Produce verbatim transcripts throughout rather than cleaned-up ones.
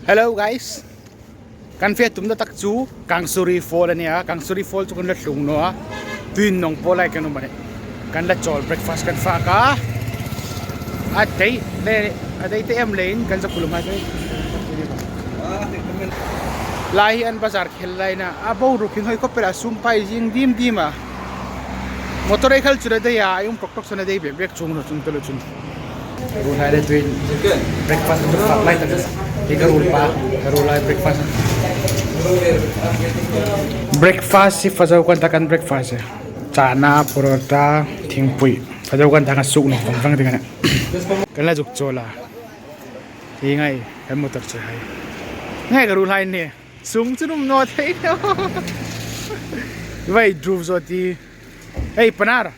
Hello guys. Kan fe tumna tak chu Kangsuri Fall a nih a. Kangsuri Fall chu kan la tlung naw a. Tuhin Nongpoh lai kan um a nih. Kan la chawl breakfast kan fak a. A dei le, a dei te em leiin kan Zakhulum a dei. Lai hi an bazar khel lai a nih a. A boruok hi hoi khawp el a, sum pai zing dim dim a. Motor ei khal chu a dei a, ei um ṭawk ṭawk chun a dei bek bek chuong naw chuong taluo chun. Ka ruolhai le tuhin breakfast kan fak lai ta. Hi ka ruolpa, ka ruolhai breakfast. Breakfast hi fazau kan ta kan breakfast hi. Chana, porota, thingpui. Fazau kan ta kan suk naw vang vang ding a nih. Kan la zuk chawl a. Hi ngai, kan motor chu hai. Ngai ka ruolhai ni. Sung chu um naw thei naw. Vai druv zo ti. Hey, Panar.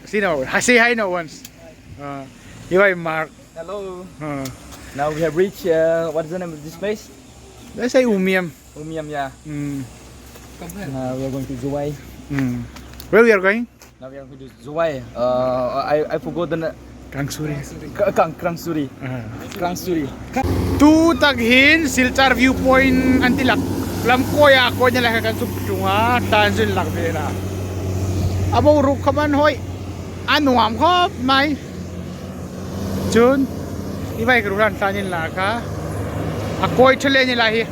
See no, I say hi no once. Uh, hi vai Mark. Hello. Uh, Now we have reached, uh, what is the name of this place? Let's say Umiam. Umiam, yeah. Mm. Now we are going to Jowai. Mm. Where we are going? Now we are going to Jowai. Uh, I, I forgot the na- Kangsuri. K- Kang, Krangsuri. Uh. Krangsuri. Tu tak hin Silchar viewpoint an ti lak. Lam kawia, kawia lai kan suk tlung a, tan zin lak ve la. A boruok khawm an hoi. A nuam khawp mai. Chun, hi vai ka ruolhai tan in la ka. A kawi thei le ni lai hi.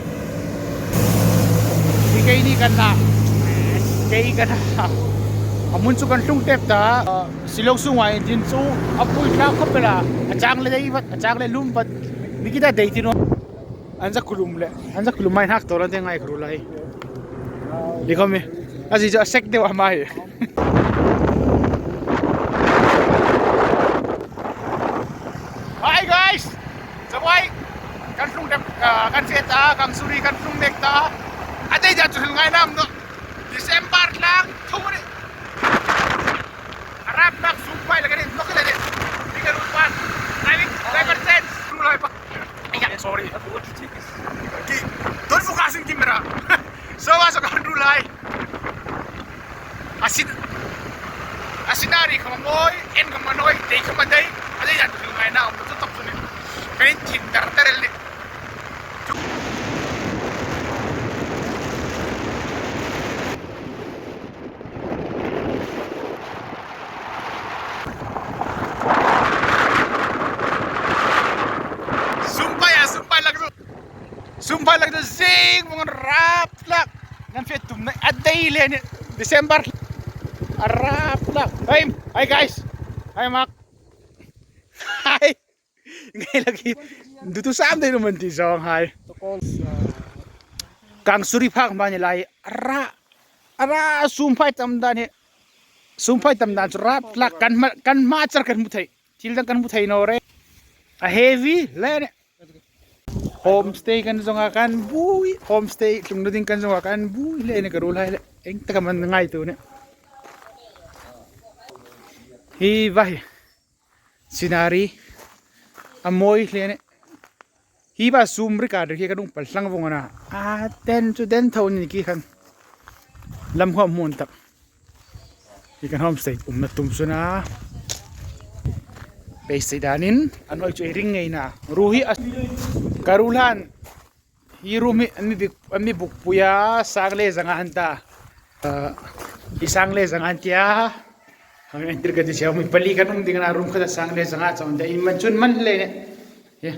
Hi keini kan na. Kei kan na. A hmun chu kan tlung tep ta. Silok sunga engine chu a pui tla khawp el a. A chang le dei vat, a chang le lum vat. Mi kita dei ti naw. An Zakhulum le. An Zakhulum mai hak to lan te ngai ka ruolhai. Hi khawm hi. A zi chu a sek deu a mai. Hi guys. Jowai. Kan tlung dep, ah, kan fe ta, Kangsuri kan tlung mek ta. A dei dan chu hril ngai nam naw. December tlang thum a nih. A rap nak sum pai la ka nih, nawk ka nih. Ni ka ruolpa. Driving, driver sense. Ruolhai pa. Ai ya, sorry. Ki, don't focus in camera. So, a so kan ruolhai. A sin, a scenery khawm a mawi, en khawm a nawi, dei khawm a dei, a dei dan chu ngai na, um tu tok tu ni. Kan inthin dar dar el ni. Sum pai a, sum pai lak. Sum pai lak zing vong rap lak. Kan fe tumna a dei le ni December. A rap lak. Hey, hi guys. Hi Mark. Hi. Ngai lak hi. Dutu sam dei lo man ti zong hai. Kangsuri phak mani lai. Ara. Ara sum pai tam dan hi. Sum pai tam dan chu rap lak kan ma, kan ma char kan hmu thei. Thil dang kan hmu thei naw re. A heavy le ni. Homestay kan zonga kan bui, homestay tlungna ding kan zonga kan bui le ni ka ruolhai le. Eng taka man ngai tu ni. Hi vai. Scenery. A mawi le ni. Hi va sum ri ka ri hi ka dung pal hlang vong a na. A ten chu den tho ni ki khan. Lam khawm hmun tak. Hi kan homestay umna tum suna. Beisei danin, an hoi chu ei ring ngei na. Ruhi a, ka ruolhai. Hi room hi, an mi bik, an mi buk puia, sang le zanga an ta. Ah, hi sang le zanga an tia. Hang en tir ka ti sia, mi pali kan um ding a na room khat a sang le zanga chang ta. In man chun man le ni. Hi.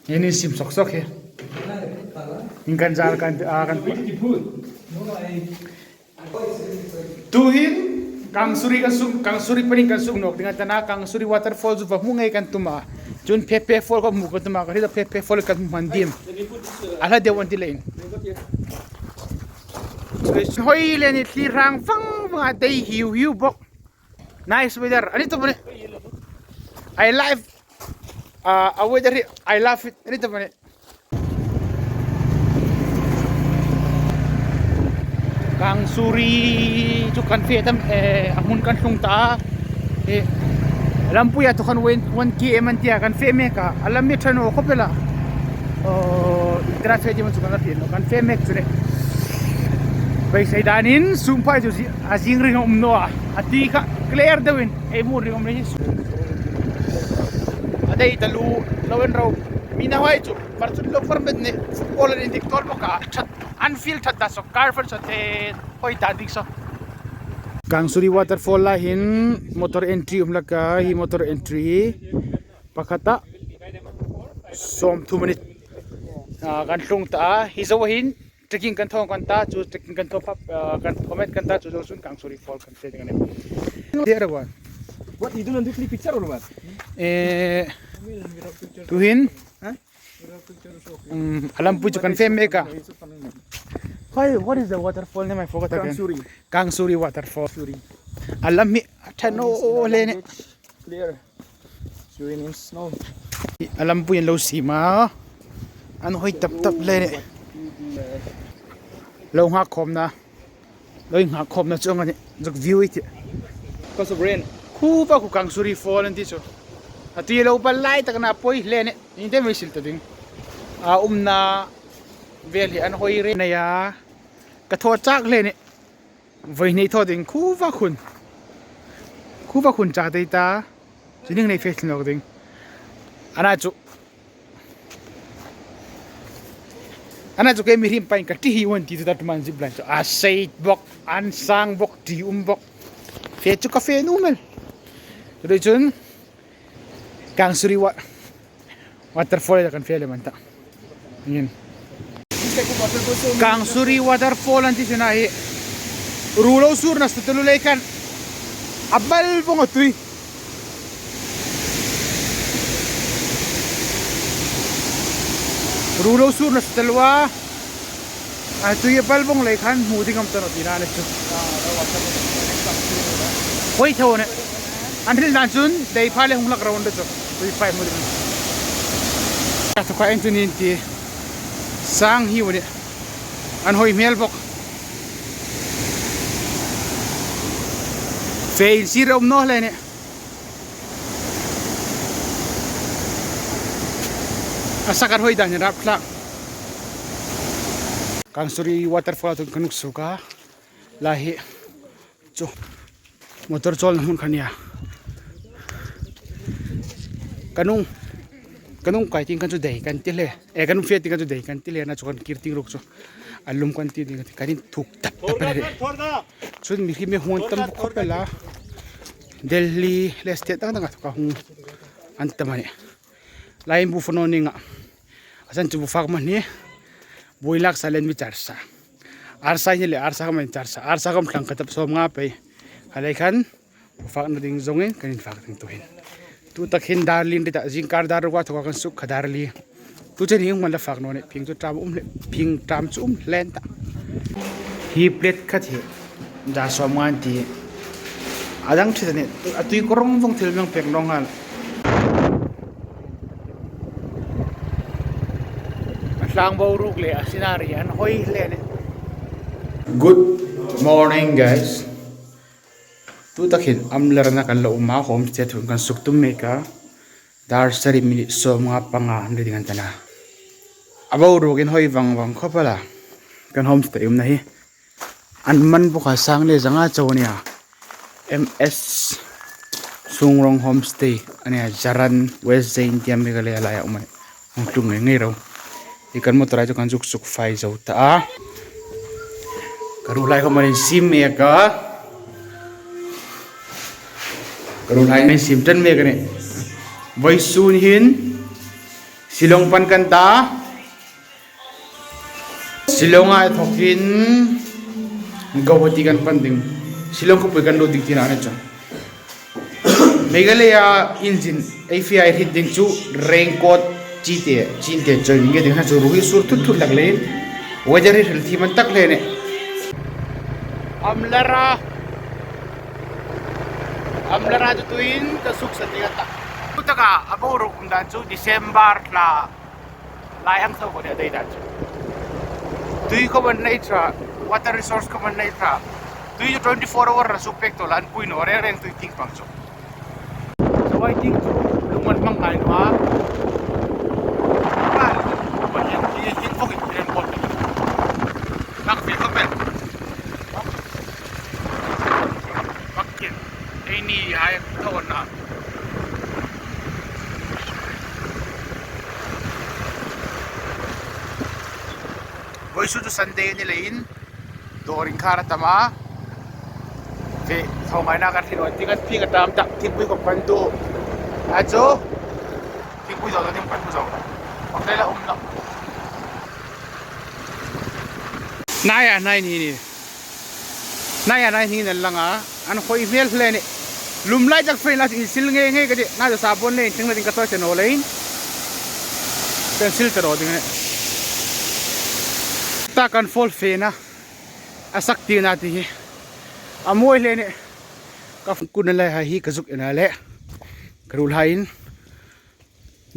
Hi ni sim sok sok hi. In kan zal kan, ah, kan. Tuhin, Kangsuri kan suk, Kangsuri panin kan suk nawk ding a ta na, Kangsuri waterfall chu va hmu ngei kan tum a. Chun Phepe Fall ka hmu kan tum a, ka hriet a Phepe Fall kan hmu hman dim. A hla deu an ti leiin. Hoi le ni thli rang vang vang a dei hiu hiu bok. Nice weather. A ni tawp a nih. I love, uh, a weather hi. I love it. A ni tawp a nih. Kangsuri chu kan fe tam, eh, a hmun kan tlung ta. Eh, lampuia tu khan one, one K M an tia kan fe mek a. A lam mi ṭha naw khawp el a. Oh, traffic jam chu kan la fe naw, kan fe mek chu le. Beisei danin sum pai chu zi-, a zing ring um naw a. A ti kha clear deuin ei hmu ring um le hi. A dei ta lu, lo en ro. Mina hoi chu, par chun lo par met ne, football an indik tawl bawk a, ṭhat, an field ṭhat ta saw, car fan saw te, hoi ta dik saw. Kangsuri waterfall lai hin motor entry um hlak a, hi motor entry hi pakhata sawmthum a nih. A, kan tlung ta a, hi zo hin trekking kan thaw kan ta, chu trekking kan thaw phak, a, kan thaw met kan ta, chu zo chun Kangsuri Fall kan fe ding a nih. There one. What, you don't want to click picture or what? Eh, tuhin. Huh? Um, a lampui chu kan fe mek a. Hi, what is the waterfall name? I forgot again. Kangsuri. Kangsuri waterfall. Kangsuri. A lam hi a ṭha naw hle a nih. Clear. Swimming snow. A lampui an lo siem a. An hoi tap tap hle a nih. Lo nghak khawmna. Lo nghak khawmna chu a ni. Zuk view ei tih. Because of rain. Khuo pa khuo Kangsuri Fall an ti chu. A tui lo pal lai tak a na poi hle a nih. Iengtin am ei sil ta ding. A umna vel hi an hoi reng a nih a. Ka thaw chak hle a nih. Voi nei thaw ding khuo va khun. Khuo va khun cha dei ta. Chu ning nei fe thlin lawk ding. A na chu. A na chu kei mihriem pain ka ṭi hi un ti chu ta tuman zip line chu. A sei bawk, an sang bawk, ṭi um bawk. Fe chu ka fe nuom el. Chu dei chun Kangsuri wa-, waterfall a kan fe lem an ta. Ieng. Kangsuri waterfall an ti chu a na hi. Ruo lo surna sutelu lei khan a bal vawng a tui. Ruo lo surna sutelu a. A tui a bal vawng lei khan hmu ding am ta naw ti a na ni chu. Hoi thaw a nih. An hril dan chun dei pha le hung lak ro an ta chu. Tui fai hmu ding. Ka thaw kha en chu ning ti. Sang hi u nih. An hoi hmel bawk. Fe insiet a um naw hle a nih. A sak a hoi dan hi rap thlak. Kangsuri waterfall a tun kan hung suk a. Lai hi chu motor chawlna hmun kha a nih a. Kan hung, kan hung kai tieng khan chu dei kan ti hle. E, kan hung fe tieng khan chu dei kan ti hle a na chu kan kir tieng ruok chu. A lum kan ti ding kan inthuk tap tap hle. Chun mihriem huon tam bawk khawp el a. Delhi le state dang dang a thawka hung an tam a nih. Lai bu fak naw ning a. A san chu bu fak man hi. Bu inlak sa le mi char sa. Arsa hi le arsa khawm an char sa. Arsa khawm thlang khat sawmnga pei. A lei khan bu fakna ding zongin kan infak ding tuhin. Tu tak hin dar li an ti ta, zingkar dar ruok a thawka kan suk kha dar li. Tu chen hi hung man la fak naw nih, phing chu ṭam um hle, phing ṭam chu um hle an ta. Hi plate khat hi dar sawmnga an ti. A dang ṭhe ta a nih, a tui kawng vawng thil meng pek naw ngal. A tlang boruok le a scenery an hoi hle a nih. Good morning, guys. Tu tak hin Amlarana kan lo um a, homestay thu kan suk tum mek a. Dar sari minute sawmnga panga an ri ding an ta a. A boruokin hoi vang vang khawp el a. Kan homestay umna hi. An man bawk a, sang le zanga chau a nih a. M S Sungrong Homestay a nih a, Jaran, West Jaintia, Meghalaya laia um a nih. Hung tlung ngei ngei ro. Hi kan motor-a chu kan zuk suk fai zo ta a. Ka ruolhai khawm an insiem mek a. Ka ruolhai an insiem ṭan mek a nih. Vawisun hin Shillong pan kan ta. Shillong-a thawkin Guwahati kan pan ding. Shillong khawpui kan lut ding tina a ni chu. Meghalaya engine ei fe a hriet ding chu raincoat chite, chinte choi nge ding kha chu ruo hi sur thut thut hlak leiin weather hi hril thiem an tak hle a nih. Amlarana, Amlarana chu tuhin ka suk sa ding a ta. Tu taka a boruok um dan chu December thla lai ang thaw ko de dei dan chu. Tui khawm an nei ṭha, water resource khawm an nei ṭha. Tui chu twenty four hour a suk pek tawk la, an pui naw reng reng tui tieng pang chu. Chuong tieng chu lung an hmang ngai naw a. Ka lung ko pa hian ti hin fawk in rem bawk. Nak fe khawp el. Bak kien. Ei ni hai thaw an na. Chu chu Sunday ni leiin dawr inkhar a tam a. Fe, thaw ngaina kan thil on ti kan phing a tam tak, thingpui khawp kan tu. A chu, thingpui zo, thingpui zo. Hotel a um lo. Nai a nai ni ni. Nai a nai ni nan langa. An hoi hmel hle ni. Lum lai tak fe la insil ngei ngei ka ti. Na da sabon le insil na ding ka soi se naw leiin. Kan sil ta ro ding ni. Ta kan fol fe na. A sak ti na ti hi. A mawi hle ni. Ka fun kun lai ha hi ka zuk ena le. Ka ruol haiin.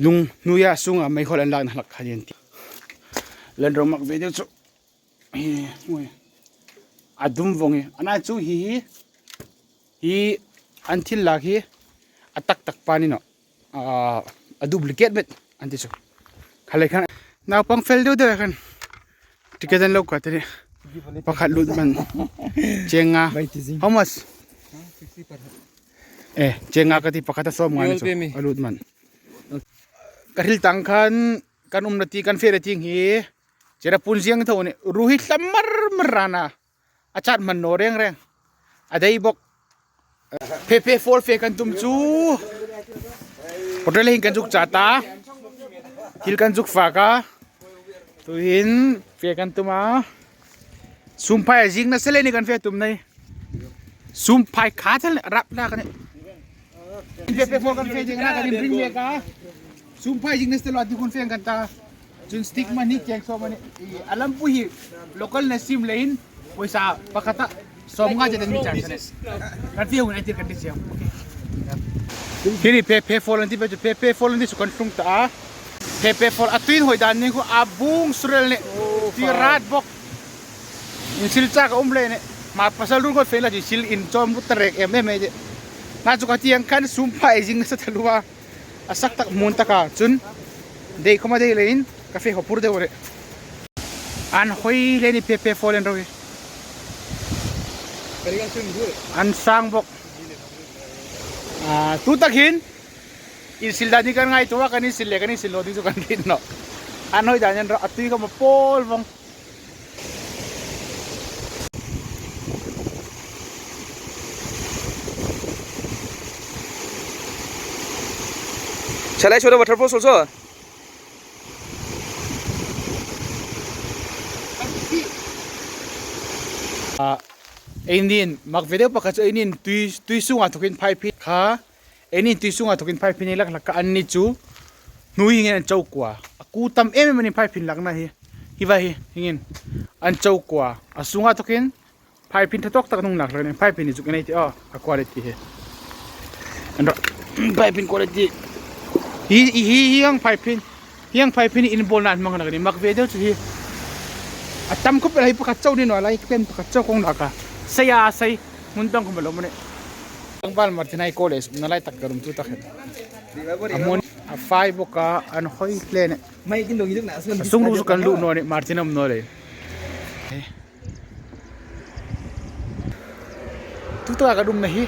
Lung nuya sunga mei khol an lak na hlak kha yen ti. Len ro mak ve deu chu. Hi, ui. A dum vong hi. Ana chu hi hi. Hi an thil lak hi. A tak tak pa ni naw. A, a duplicate met an ti chu. Kha le khan. Naupang fel deu deu khan. Ticket an lo ka te ni. Pakhat lut man. Cheng nga. Bai ti zing. How much? Huh? Fifty per head. Eh, cheng nga ka ti pakhat a sawm nga ni chu. You will pay me. A lut man. Ka hril tang khan kan umna ti kan fe le ting hi. Cherapun ziang tho ni. Ruo hi tlam mar mar rana. A chat man naw reng reng. A dei bok. Phe phe fall fe kan tum chu. Hotel hin kan zuk cha ta. Thil kan zuk fak a. Tuhin fe kan tum a. Sum phai zing na sele ni kan fe tum nei. Sum phai kha thel rap la kan. Phe phe fall kan fe zing na kan ring le ka. Sum phai zing na sele lo ti kun fe kan ta. Chun stick man hi cheng sawm a ni. I, a lampui hi local na sim leiin poisa pakhata sawm nga che den mi charge a ni. Kan fe hun an tir kan ti siam. Hi ni phe phe fall an ti phe chu phe phe fall an ti chu kan tlung ta a. Phe phe fall a tuin hoi dan ni khu a bung surel ni. Ti rat bok. Insil chak a um le ni. Ma pasal rul ko fe la ti sil in chom ru ta rek em em e ti. Na chu ka ti ang kan sum phai zing na sa ta lua. A sak tak mun taka chun dei khawma dei leiin ka fe khawpui deu re. An hoi le ni phe phe fall an ro hi. An sang bok. A, tu tak hin insil dan ni kan ngaituo a, kan insil le kan insil lo ding chu kan hriet naw. An hoi dan an ro a tui khawma pawl vong. Shall I show the waterfalls also? A, einin, mak ve deu pakhat chu einin tui, tui sunga thokin phai phin kha. Einin tui sunga thokin phai phin hi lak lak ka an ni chu. Hnuoi hi ngin an chau kua. A ku tam em em a ni phai phin lakna hi. Hi va hi, hi ngin. An chau kua. A sunga thokin phai phin tha tawk tak nung lak lak ni. Phai phin hi zuk en ei ti, oh, a quality hi. An ro, phai phin quality. Hi, hi, hi ang phai phin. Hi ang phai phin in bol nan mang lak ni. Mak ve deu chu hi. A tam khawp el hi pakhat chau ni naw lai, ken pakhat chau kong lak a. Sei a sei. Hmun dang khawma lo mani. Tlangval Martina College umna lai tak ka rum tu tak hen. A hmun a fai bok a, an hoi hle ni. Mai kin dong i duk na, a sung ruok chu kan lut naw ni, Martina um naw le. Tu taka kan umna hi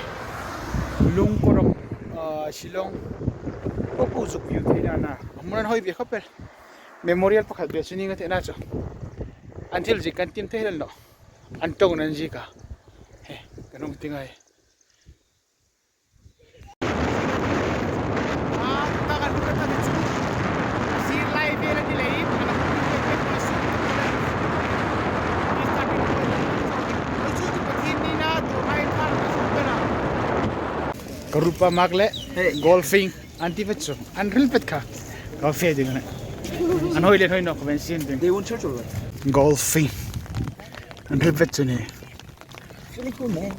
Lungkorok, ah, Shillong. Ko pu zuk view thei na na. A hmun an hoi ve khawp el. Memorial pakhat ve chu ni nga thei na chu. An thil ziek kan tiem thei el naw. An ṭawng nan ziek a. He, kan hung ti ngai. Ka ruolpa Mark le, hey, golfing. An ti pet chu, an hril pet kha. Ka fe ding a nih. An hoi le hoi naw ka ven sin ding. They won't church or what? Golfing. An hril pet chu ni. Really cool, man.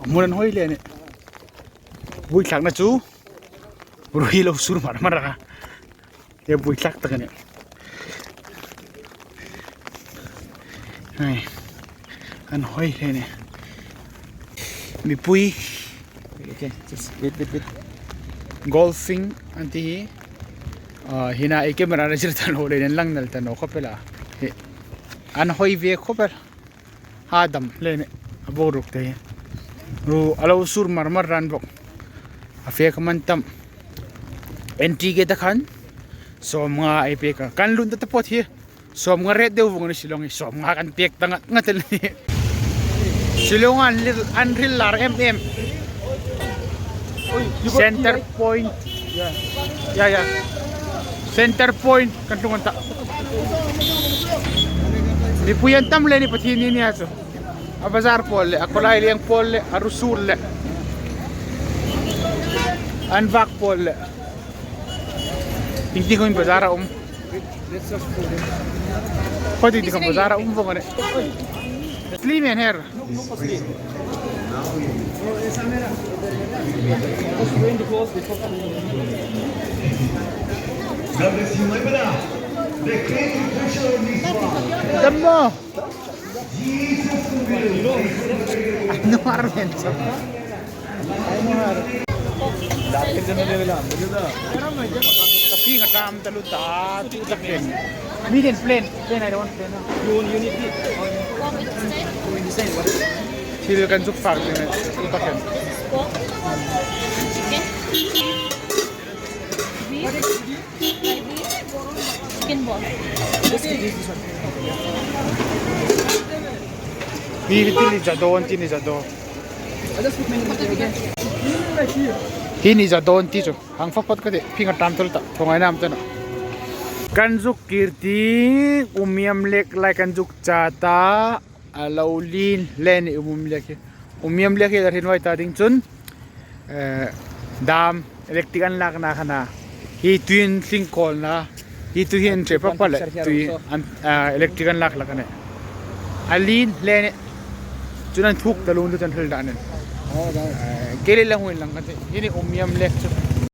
Hmun an hoi le ni. Vui thlakna chu. Ruo hi lo sur mar mar a. Te vui thlak tak a nih. Hei. An hoi hle ni. Mipui. Okay, just wait, wait, wait. Golfing an ti hi. Ah, hi na ei camera-a zir ta naw leiin an lang nal ta naw khawp el a. Hi. An hoi ve khawp el. Ha dam hle ni. A boruok te hi. Ruo a lo sur mar mar ran bok. A fe ka man tam. Entry gate-a khan sawm nga ei pek a. Kan lutna taphawt hi. Sawmnga rate deu vawng a ni Shillong hi, sawmnga kan pek ta ngat ngat a ni. Shillong an hril, an hril lar em em. Centre Point. Ya, ya. Centre Point kan tlung an ta. Mipui an tam le ni Pathienni nia chu. A bazar pawl le, a khawlai leng pawl le, a ruosur le, an vak pawl le. Iengtik khawmin bazar a um. Khawti ti khawm bazar a um vawng a nih. Slim and hair. Dammo. Nuar men. Tapi ka tam talu ta, tu tak pen. Medium plain, plain, I don't want plain. You, you need it. Thil kan zuk fak ding, tu tak pen. Chicken. Beef. Chicken ball. Hi, hi ti ni za dawn, ti ni za dawn. Hi ni za dawn ti chu. Hang fak phawt ka ti, phinga tam thul ta. Thawngaina am ta na. Kan zuk kir ding, Umiam Lake lai kan zuk cha ta. A lo lien hle a nih Umiam Lake hi. Umiam Lake hi la hriet huai ta ding chun, eh, dam, electric an lakna kha a nih. Hi tuiin tling kawlna, hi tui hi an che pak pak le, tui an, ah, electric an lak lak a nih. A lien hle a nih. Chun an thuk taluo chu an hril dan a nih. Eh, kei le la hung inlang ka ti. Hi a nih Umiam Lake chu.